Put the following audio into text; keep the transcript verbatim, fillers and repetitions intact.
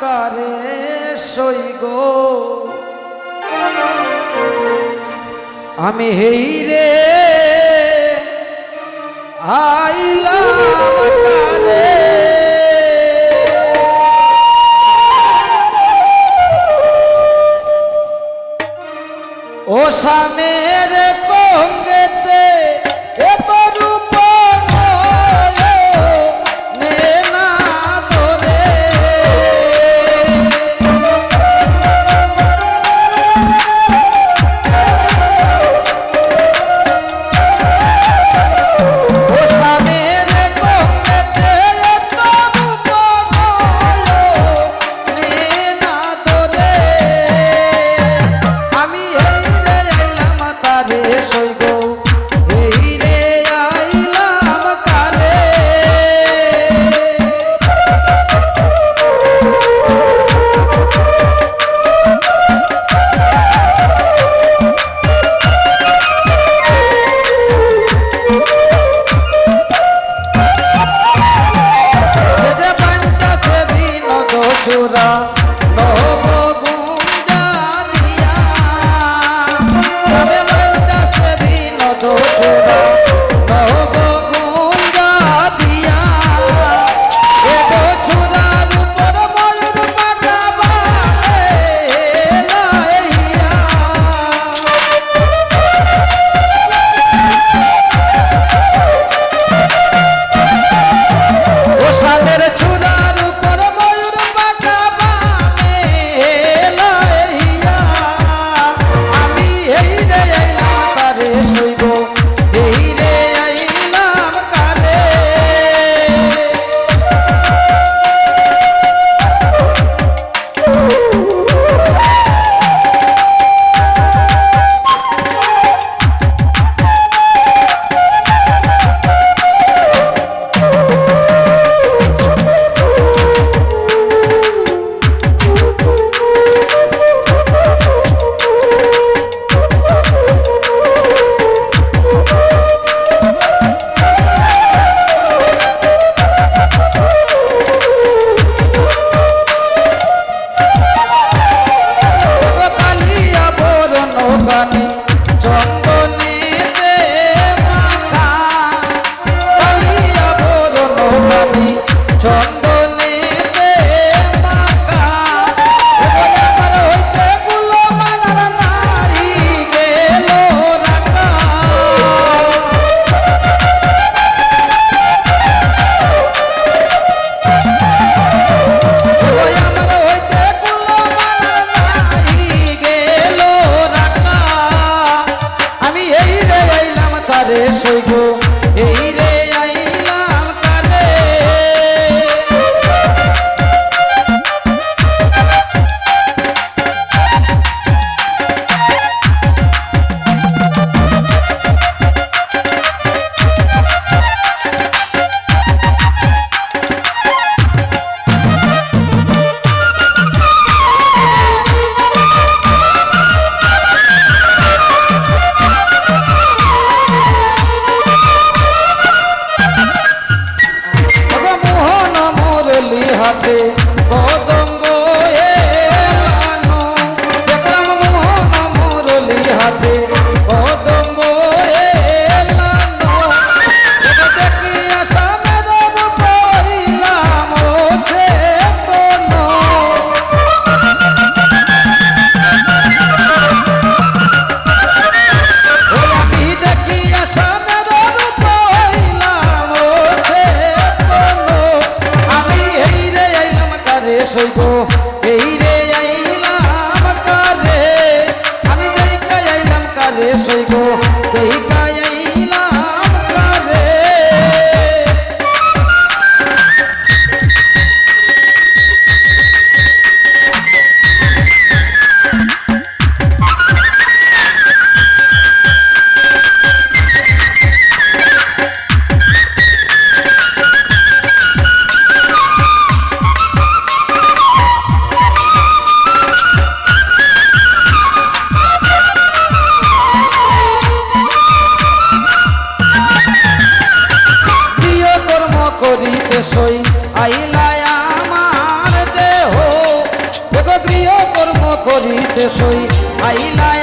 কারে সইব আমি হেইরে আইলাম কারে। ও সামের কঙ্গেতে এত রূপ নয়নে না ধরে। ও সামের কঙ্গেতে এত রূপ নয়নে না ধরে। আমি হেইরে আইলাম কারে সইব, হেইরে আইলাম কারে। সে যে বান্ধাছে বিনোদ চূড়া, নব গুঞ্জা দিয়া। সে যে বান্ধাছে বিনোদ চূড়া, নব গুঞ্জা দিয়া। এ তো চূড়ার উপর ময়ূর পাখা বানাইয়া। ও সালের চূড়ার উপর ময়ূর পাখা বানাইয়া। আমি হেইরে আইলাম কারে সইব, হেইরে আইলাম কারে। কালিয়া বরণ খানি চন্দনেতে মাখা, কালিয়া বরণ খানি চন্দনেতে মাখা। এবার আমার হইতে কুলো মানার নাই গেল রাখা। ওই আমার হইতে কুলো মানার নাই গেল রাখা। আমি হেইরে আইলাম কারে সইব, হেইরে আইলাম কারে। ওগো মোহন মুরলী হাতে কদম্ব এলানো, দেখলাম মোহন মুরলী হাতে কদম্ব এলানো। ওগো দেখিয়া সামের রূপ হইলাম অচেতন। ওই আমি দেখিয়া সামের রূপ হইলাম অচেতন। আমি হেইরে আইলাম করিতে সই, আইলা